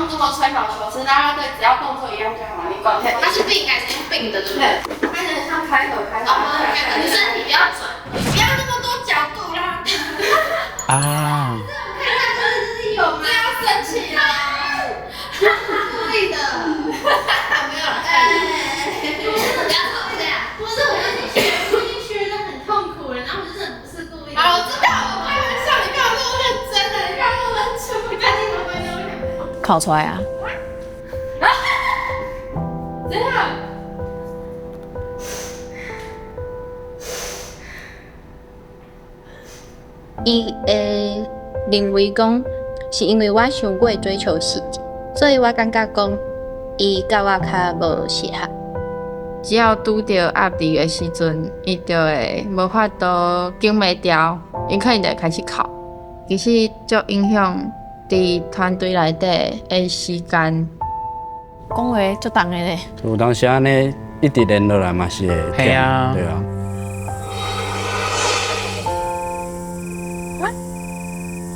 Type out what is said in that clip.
用這麼吹毛求疵，啦啦隊只要動作一樣就好了，你管太。它是並還是用並的，對不對？它有點像開合開合。哦，你身體不要轉，不要那麼多角度啦。啊！看看這是有嗎？要生氣啦！故意的。沒有了。不是，不要吵架。不是，我已經學，我已經學得很痛苦了，然後我真的不是故意的。好，我知道，我開玩笑，你幹嘛那麼認真啊？你幹嘛那麼認真？我趕緊回歸。考出來啊！怎樣？伊會認為講，是因為我傷過追求細節，所以我感覺講，伊佮我較無適合。只要拄著壓力的時陣，伊就會無法度頂袂牢，伊可能就會開始哭。其實足影響佇團隊內底的時間。講話足重的咧。有當時按呢一直連落來嘛是會。係啊。對啊。